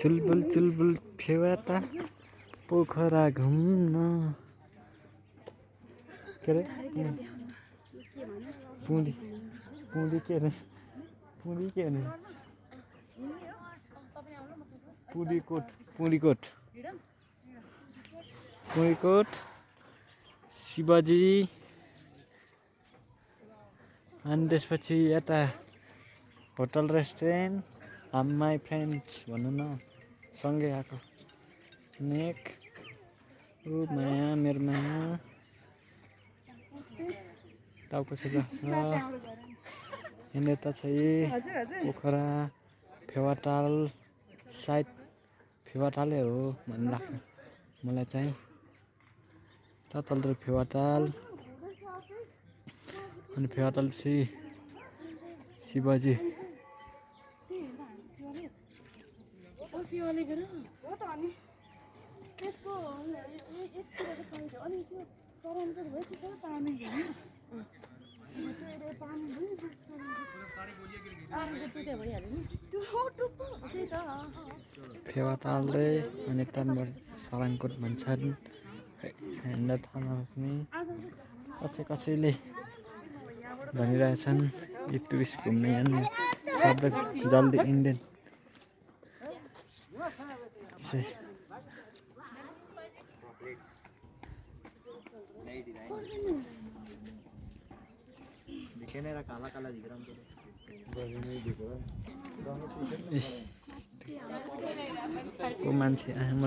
चुलबुल चुलबुल फेवाटा पोखरा घुम्न के अरे पुँडी पुँडी के अरे पुँडी के अरे पुँडीकोट पुँडीकोट पुँडीकोट शिवाजी अनि त्यसपछि यता होटल रेस्टुरेन्ट माई फ्रेन्ड्स भन्नु न सँगै आएको नेक ऊ माया मेरो माया टाउको छ यता चाहिँ पोखरा फेवाताल साइड फेवातालै हो भन्ने लाग्छ मलाई चाहिँ तलतिर फेवाताल अनि फेवाताल चाहिँ शिवाजी फेवातालले अनि त्यहाँबाट सलाङकोट भन्छन् हेर्न ठाउँमा पनि कसैले भनिरहेछन् यो टुरिस्ट घुम्ने अनि सबै जल्दी इन्डियन काला काला दिख रहा को मान्छे आयो म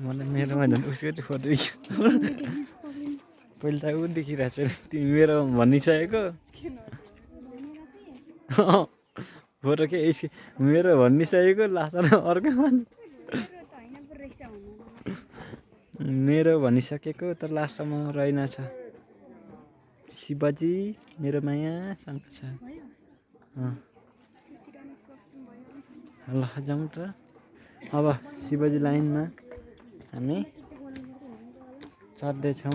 मलाई मेरोमा झन् उसको चाहिँ फोटो पहिले त ऊ देखिरहेको छ तिमी मेरो भनिसकेको फोटो के मेरो भनिसकेको लास्टमा अर्को मान्छे मेरो भनिसकेको तर लास्टमा रहेनछ शिवाजी मेरो माया सँग छ ल जाउँ त अब शिवाजी लाइनमा हामी चढ्दैछौँ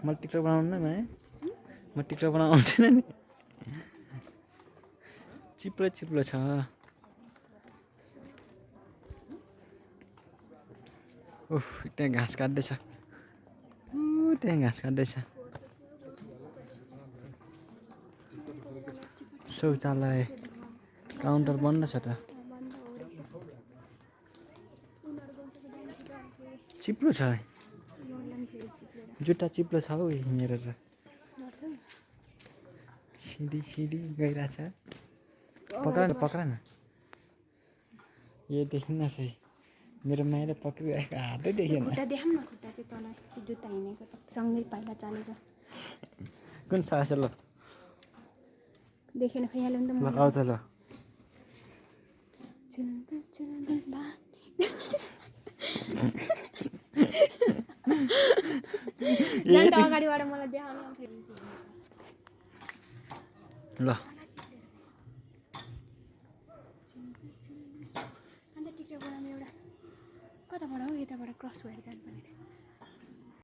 म टिकटक बनाउनु न म टिकटक बनाउनु आउँदैन नि चिप्लो चिप्लो छ उफ त्यहाँ घाँस काट्दैछ त्यहाँ घाँस काट्दैछ शौचालय काउन्टर बन्द छ त चिप्लो छ जुत्ता चिप्लो छ हौ मेरो त सिडी सिडी गइरहेछ पक्रा न यो देखिन सही मेरो मायाले पक्रिरहेको हातै देखेन खुट्टा देखाउँ न खुट्टा चाहिँ तल जुत्ता हिँडेको सँगै पाइला चालेको कुन छ ल देखेन खैयाले नि त ल आउँछ ल अगाडिबाट मलाई देखाउनु ल अन्त टिकटक बनाउनु एउटा कताबाट हो यताबाट क्रस भएर जानुपर्ने